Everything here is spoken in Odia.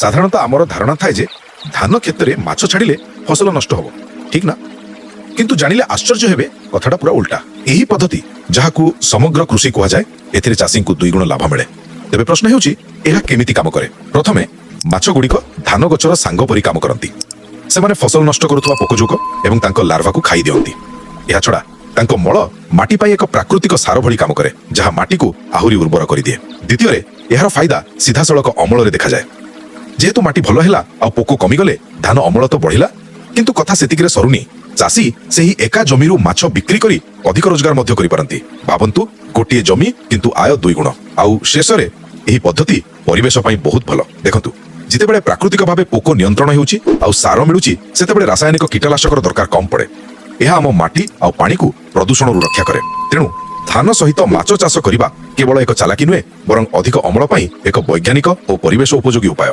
ସାଧାରଣତଃ ଆମର ଧାରଣା ଥାଏ ଯେ ଧାନ କ୍ଷେତରେ ମାଛ ଛାଡ଼ିଲେ ଫସଲ ନଷ୍ଟ ହେବ, ଠିକ ନା? କିନ୍ତୁ ଜାଣିଲେ ଆଶ୍ଚର୍ଯ୍ୟ ହେବେ, କଥାଟା ପୁରା ଉଲ୍ଟା। ଏହି ପଦ୍ଧତି, ଯାହାକୁ ସମଗ୍ର କୃଷି କୁହାଯାଏ, ଏଥିରେ ଚାଷୀଙ୍କୁ ଦୁଇଗୁଣ ଲାଭ ମିଳେ। ତେବେ ପ୍ରଶ୍ନ ହେଉଛି, ଏହା କେମିତି କାମ କରେ? ପ୍ରଥମେ, ମାଛ ଗୁଡ଼ିକ ଧାନ ଗଛର ସାଙ୍ଗ ପରି କାମ କରନ୍ତି। ସେମାନେ ଫସଲ ନଷ୍ଟ କରୁଥିବା ପୋକଜୋକ ଏବଂ ତାଙ୍କ ଲାର୍ଭାକୁ ଖାଇ ଦିଅନ୍ତି। ଏହାଛଡା ତାଙ୍କ ମଳ ମାଟି ପାଇଁ ଏକ ପ୍ରାକୃତିକ ସାର ଭଳି କାମ କରେ, ଯାହା ମାଟିକୁ ଆହୁରି ଉର୍ବର କରିଦିଏ। ଦ୍ୱିତୀୟରେ, ଏହାର ଫାଇଦା ସିଧାସଳଖ ଅମଳରେ ଦେଖାଯାଏ। ଯେହେତୁ ମାଟି ଭଲ ହେଲା ଆଉ ପୋକ କମିଗଲେ, ଧାନ ଅମଳ ତ ବଢିଲା। କିନ୍ତୁ କଥା ସେତିକିରେ ସରୁନି। ଚାଷୀ ସେହି ଏକା ଜମିରୁ ମାଛ ବିକ୍ରି କରି ଅଧିକ ରୋଜଗାର ମଧ୍ୟ କରିପାରନ୍ତି। ଭାବନ୍ତୁ, ଗୋଟିଏ ଜମି, କିନ୍ତୁ ଆୟ ଦୁଇଗୁଣ। ଆଉ ଶେଷରେ, ଏହି ପଦ୍ଧତି ପରିବେଶ ପାଇଁ ବହୁତ ଭଲ। ଦେଖନ୍ତୁ, ଯେତେବେଳେ ପ୍ରାକୃତିକ ଭାବେ ପୋକ ନିୟନ୍ତ୍ରଣ ହେଉଛି ଆଉ ସାର ମିଳୁଛି, ସେତେବେଳେ ରାସାୟନିକ କୀଟନାଶକର ଦରକାର କମ୍ ପଡେ। ଏହା ଆମ ମାଟି ଆଉ ପାଣିକୁ ପ୍ରଦୂଷଣରୁ ରକ୍ଷା କରେ। ତେଣୁ ଧାନ ସହିତ ମାଛ ଚାଷ କରିବା କେବଳ ଏକ ଚାଲାକି ନୁହେଁ, ବରଂ ଅଧିକ ଅମଳ ପାଇଁ ଏକ ବୈଜ୍ଞାନିକ ଓ ପରିବେଶ ଉପଯୋଗୀ ଉପାୟ।